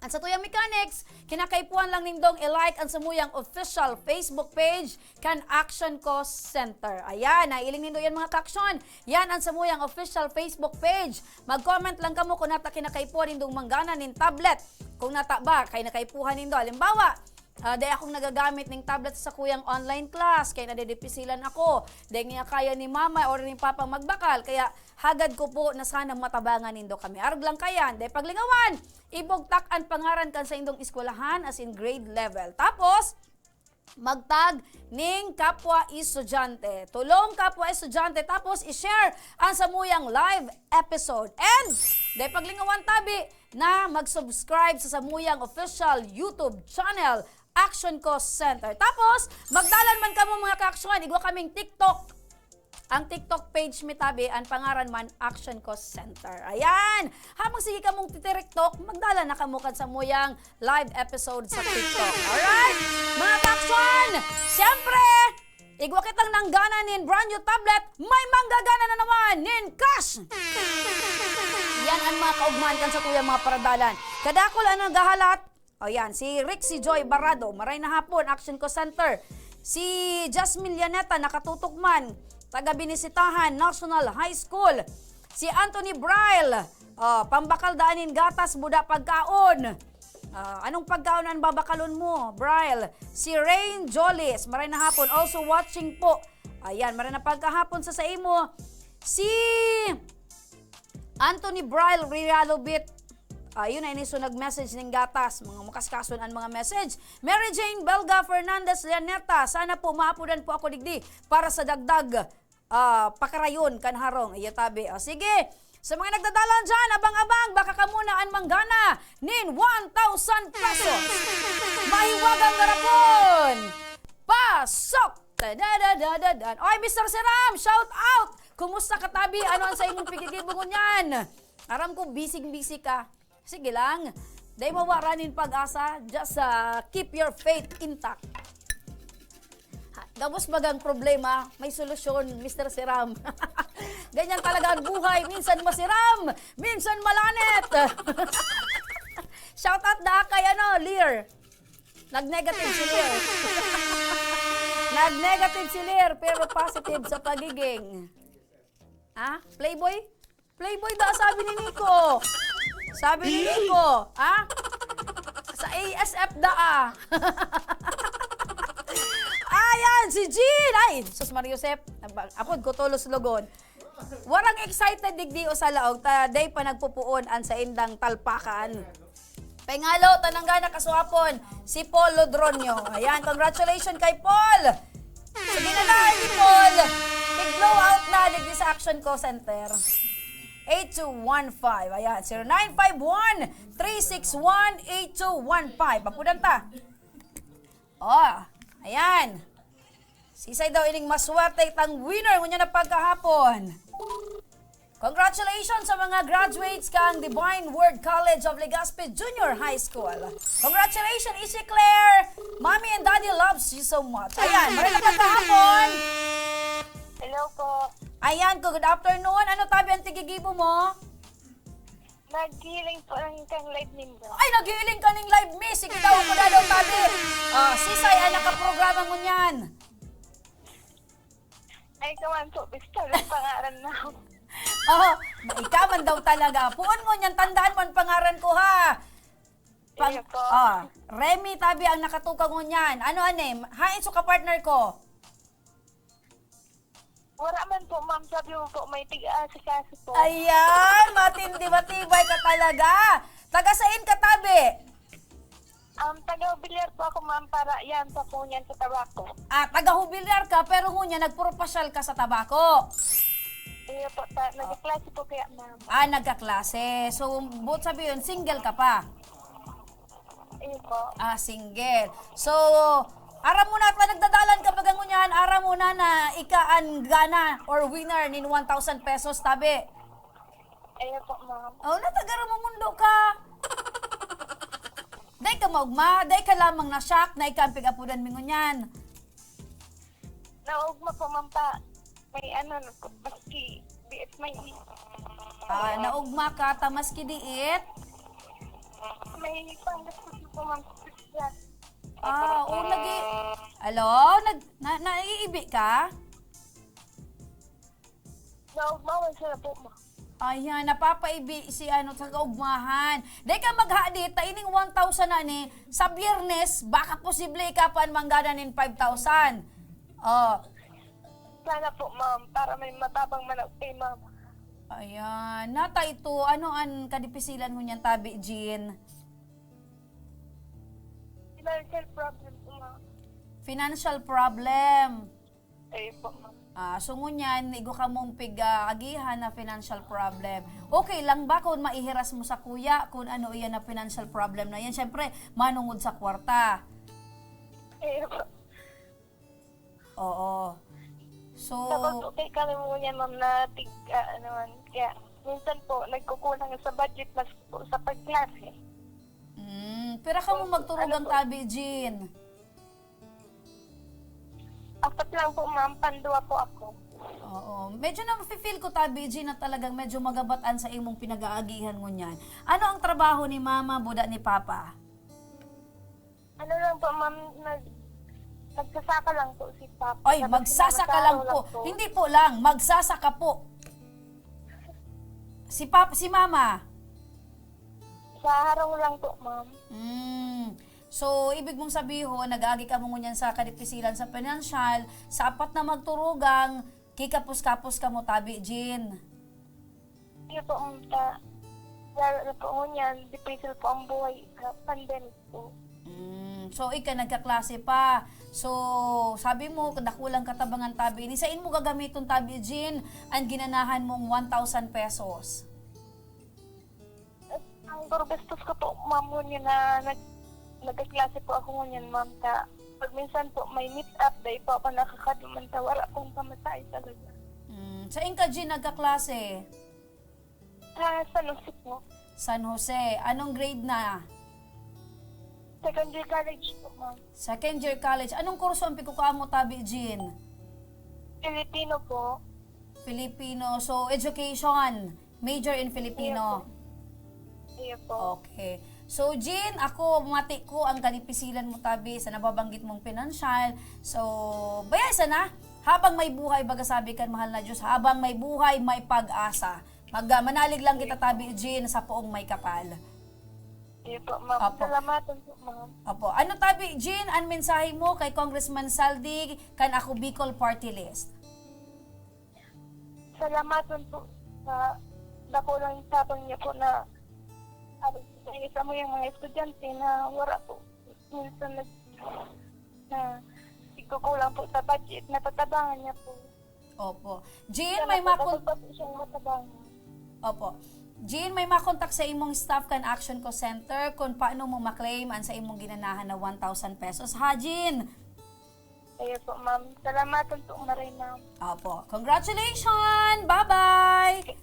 An satuyang mechanics, kinakaipuhan lang nindong i-like an samuyang official Facebook page kan Action Cost Center. Ayan, nailing nindo yan, mga kaaksyon. Yan an samuyang official Facebook page. Mag-comment lang kamo kung nata kinakaipuhan nindong manggana nin tablet. Kung nata ba, kay nakaipuhan nindo. Halimbawa, ah, dai akong nagagamit ning tablet sa sakuyang online class, kay nadidipisilan ako. Dai niya kaya ni mama or ni papa magbakal, kaya hagad ko po na sana matabangan nindo kami. Arog lang kayan, dai paglingawan, ibugtak an pangaran kan saindong eskwelahan, as in grade level. Tapos, magtag ning kapwa estudyante. Tulong kapwa estudyante, tapos i-share ang samuyang live episode. And, dai paglingawan tabi na mag-subscribe sa samuyang official YouTube channel, Action Cost Center. Tapos, magdalan man kamo, mga kaaksyon, igwa kaming TikTok. Ang TikTok page mi tabi, ang pangaran man, Action Cost Center. Ayan! Habang sige kamong titiriktok, magdala na kamo kan samuyang live episode sa TikTok. Alright? Mga kaaksyon, siyempre, igwa kitang nanggana nin brand new tablet, may manggagana na naman nin cash! Yan ang mga kaugmahan kan satuyang mga paradalan. Kadakul ang naghahalat, o yan, si Rick, si Joy Barado, maray na hapon, Action Cost Center. Si Jasmine Llaneta, nakatutok man, taga Binisitahan National High School. Si Anthony Braille, oh, pambakal daan nin gatas, buda pagkaon. Ah, anong pagkaon ang babakalon mo, Braille? Si Rain Jolis, maray na hapon, also watching po. Ayan, maray na pagkahapon sa saimo. Si Anthony Braille Realobit. Ayun na, ini so nag-message ning gatas. Mga makaskason ang mga message. Mary Jane Belga Fernandez Llaneta, sana po maapodan po ako digdi para sa dagdag, ah, pakarayon kan harong. Iya tabi. O, sige. Sa mga nagdadalan dyan, abang-abang, baka kamo na an manggana nin one thousand pesos. Mahiwagang garapon! Pasok! Tadadadadadan. Oy, Mister Siram, shout out! Kumusta ka, tabi? Ano ang sa imong pigigibungon yan? Aram ko, busy-busy ka. Sige lang. Dai mawara nin pag-asa. Just, ah, keep your faith intact. Ha, gabos bagang problema, may solusyon, Mister Siram. Ganyan talaga ang buhay. Minsan masiram, minsan malanit. Shout out da kay, ano, Lear. Nag-negative si Lear. Nag-negative si Lear, pero positive sa pagiging, ha? Playboy? Playboy da, sabi ni Nico. Sabi ni Nico, ha? Sa A S F da, ah. Ayan, si Jean. Ay, sus, Maria Josep. Apod ko, tolos logon. Warang excited digdi o sa laog, ta day pa nagpupuon an saindang talpakan. Pengalo, tanang gana kaswapon, si Paul Lodronio. Ayan, congratulations kay Paul! Sige na lang, si Paul! Big blowout na digdi sa Action Call Center. eight two one five. Ayan, zero nine five one, three six one, eight two one five. Apudan ta. Oh, ayan. Sisay daw ining maswerte tang winner ngunyan na pagkahapon. Congratulations sa mga graduates kan Divine Word College of Legazpi Junior High School. Congratulations, Ishi Claire! Mommy and Daddy loves you so much. Ayan, maray na pagkahapon. Hello po. Ayan, good afternoon. Ano tabi ang tigigibo mo? Naghiling po lang kang live ninyo. Ay, naghiling ka ning live, miss. Sige daw, muna daw tabi. Ah, sisay ang nakaprograma mo niyan? Ay, kawan po, basta yung pangaran na. Oh, ikaw man daw talaga. Puon mo niyan, tandaan mo ang pangaran ko, ha? Pang-, Sige po. Ah, Remy, tabi ang nakatukaw mo niyan. Ano, anem? Hain so ka-partner ko? Wala man po, ma'am. Sabi mo po, may tig-aasikaso po. Ayan, matindi, matibay ka talaga. Taga sain ka, tabi? Um, taga Hubilyar po ako, ma'am, para yan sa po niyan sa tabako. Ah, taga Hubilyar ka, pero ngunyan nagpurpasyal ka sa tabako. Iyo po, ta- nagkaklase po kaya, ma'am. Ah, nagkaklase. So, buot sabihin, single ka pa? Iyo po. Ah, single. So, aram mo na, ta nagdadalan ka baga ngunyan, aram mo na na ika an gana or winner nin one thousand pesos, tabi. Iyo po, ma'am. Oh, natagara mo mundo ka. Dai ka maugma, dai ka lamang na-shock na ika ang pig-apodan mi ngunyan. Naugma po, ma'am, ta may ano, maski diit may Ah, naugma ka, ta maski diit. May panggastos po, ma'am. Ah, o, nag-i-, hello? Nag-, na-, naiibi ka? Naugma man sila po, ma'am. Ayan, napapaibi si ano, sa kaugmahan. Dai ka maghadit, ta ining one thousand na ni, sa Biyernes, baka posible ka pa manggana nin five thousand. Oh. Sana po, ma'am, para may matabang manok kay ma'am. Ayan. Nata ito, ano an kadipisilan mo niyan, tabi, Jean? Financial problem po, ma'am. Financial problem. Ayun po, ma'am. Ah, so ngunyan, igo ka mong pig-aagihan na financial problem. Okay lang ba kung maihiras mo sa kuya kung ano iyan na financial problem na yan? Siyempre, manungod sa kwarta. Ayun po. Oo. So, Tapos okay kami mo niyan, ma'am, na tig, ah, ano man. Kaya minsan po, nagkukulang sa budget mas po sa pagklase. Mm, pero ka mo Opo. magturugang Ano po? tabi, Jean? Apat lang po, ma'am. Pandua po ako. Oo. Medyo na feel ko, tabi, Jean, na talagang medyo magabatan sa imong pinag-aagihan ngunyan. Ano ang trabaho ni mama, buda ni papa? Ano lang po, ma'am, nag-, nagsasaka lang po si Papa. Ay, Tapos si Mama magsasaka sa lang araw po. lang po. Hindi po lang, magsasaka po. Si Pap-, si Mama? Sa harong lang po, ma'am. Mm. So, ibig mong sabihon, nag-aagi ka mo ngunyan sa kadipisilan sa pinansyal, sa apat na magturugang, kikapos-kapos ka mo, tabi, Jean? Iyo po, ma'am, ta-, lalo na po ngunyan, dipisil po ang buhay sa pandemic po. Mm, so, ika nagkaklase pa. So, sabi mo, dakulang katabangan tabi. Ni sain mo gagamiton tabi, Jean, ang ginanahan mong one thousand pesos? At ang gastos ko po, ma'am, ngunyan na nag-, nagkaklase po ako ngunyan, ma'am, ta pag minsan po may meet up, dai po ako nakakaduman ta wala pong pamasahe talaga. Mm, sain ka, Jean, nagkaklase? Ah, San Jose po. San Jose. Anong grade na? Second year college po, ma'am. Second year college. Anong kurso ang pikukuha mo, tabi, Jean? Filipino po. Filipino. So, education. Major in Filipino. Iyo po. Iyo po. Okay. So, Jean, ako, mati ko ang kadipisilan mo, tabi, sa nababanggit mong pinansyal. So, baya sana, habang may buhay, baga sabi kan mahal na Diyos, habang may buhay, may pag-asa. Mag-, ah, manalig lang kita, tabi, Jean, sa poong may kapal. Iyo po, ma'am. Opo. Salamatan po, ma'am. Opo. Ano, tabi, Jean, ang mensahe mo kay Congressman Saldi, kan Ako Bicol Party List? Salamatan po sa dakulang tabang niya po na, ah, sa mga estudyante na wala po. Minsan nag-, na nagkukulang po sa budget, natatabangan niya po. Opo. Jean, Sana may po, makon- dapat pa po siyang matabangan. Opo. Jean, may makontak sa imong staff kan Action Call Center kung paano mo maklaim an sa imong ginanahan na one thousand pesos. Ha, Jean? Ayo po, ma'am. Salamatan po maray, ma'am. Opo. Congratulations! Bye-bye!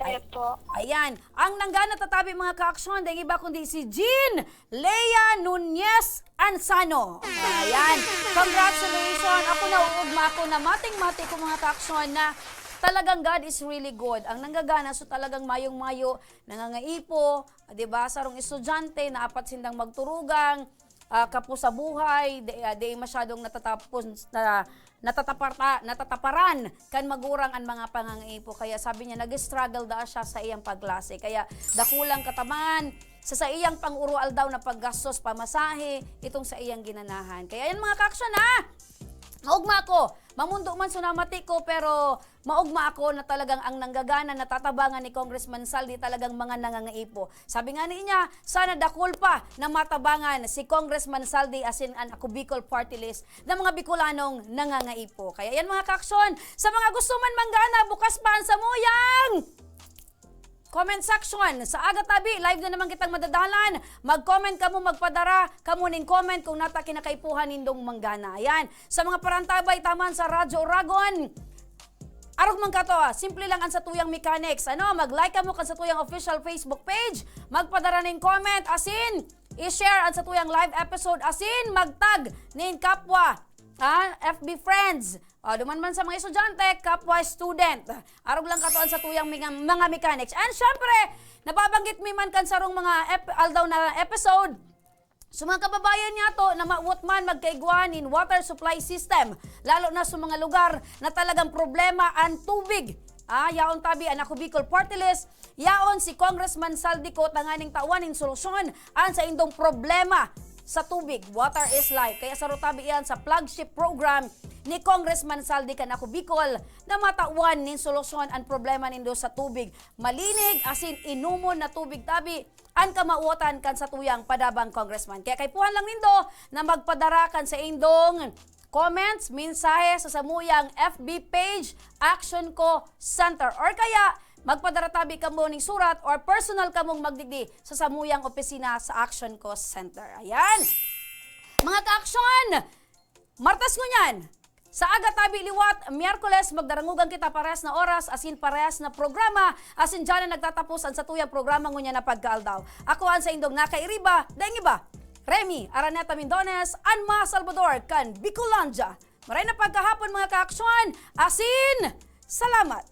Ayo po. Ayan. Ang nanggana tatabi, mga kaaksyon, dahil iba kundi si Jean Lea Nunez Ansano. Ayan. Congratulations! Ako, nauugma ako na mating-mati ko, mga kaaksyon, na talagang God is really good. Ang nanggagana, so talagang mayong-mayo, nangangaipo, di ba? Sarong estudyante na apat sindang magturugang, ah, kapo sa buhay, di, ah, di masyadong natatapos na natataparta, natataparan kan magurang an mga pangangaipo. Kaya sabi niya, nag-struggle daa siya sa iyang paglasi. Kaya dakulang kataman sa, sa iyang pang-uroaldaw na paggastos, pamasahe, itong sa iyang ginanahan. Kaya yan, mga kaaksyon, ha? Maugma ako. Mamundo man so namati ko, pero maugma ako na talagang ang nanggagana, natatabangan ni Congressman Saldi talagang mga nangangaipo. Sabi nga niya, sana dakul pa na matabangan si Congressman Saldi asin an Ako Bicol Party List na mga Bicolanong nangangaipo. Kaya yan, mga kaaksyon, sa mga gusto man manggana, bukas pa ang samuyang comment section. Sa aga tabi, live na naman kitang madadalan. Mag-comment kamo, magpadara kamo ning comment kung nata kinakaipuhan nindong manggana. Ayan. Sa mga parantabay taman sa Radyo Oragon, arog man kato, ah, simple lang ang satuyang mechanics. Ano, mag-like kamo kan satuyang official Facebook page, magpadara ning comment, asin i-share ang satuyang live episode, asin mag-tag nin kapwa, ah, F B friends. O, duman man sa mga estudyante, kapwa student. Arog lang kato ang satuyang mga, mga mechanics. And syempre, nababanggit mi man kan sarong mga ep-, aldaw na episode, sa mga kababayan niyato na mawot man magkaigwa nin water supply system, lalo na sa mga lugar na talagang problema ang tubig. Ah, yaon tabi an Ako Bicol Party List, yaon si Congressman Saldi ko tanganing tawan nin solusyon an saindong problema sa tubig. Water is life. Kaya saro tabi iyan sa flagship program ni Congressman Saldi kan Ako Bicol na matawan nin solusyon an problema nindo sa tubig. Malinig, asin inomon na tubig tabi an kamawotan kan satuyang padabang congressman. Kaya kaipuhan lang nindo na magpadara kan saindong comments, mensahe sa samuyang F B page, Action Call Center. Or kaya, magpadara tabi kamo ning surat or personal kamong magdigdi sa samuyang opisina sa Action Call Center. Ayan. Mga kaaksyon, Martes ngunyan, sa aga tabi liwat, Miyerkules, magdarangugan kita parehas na oras, asin parehas na programa, asin dyan na nagtatapos ang satuyang programa ngunyan na pagkaaldaw. Ako an saindong nakairiba, daing iba, Remy Araneta Mindones, an mga Salvador kan Bicolandia. Maray na pagkahapon, mga kaaksyon, asin salamat!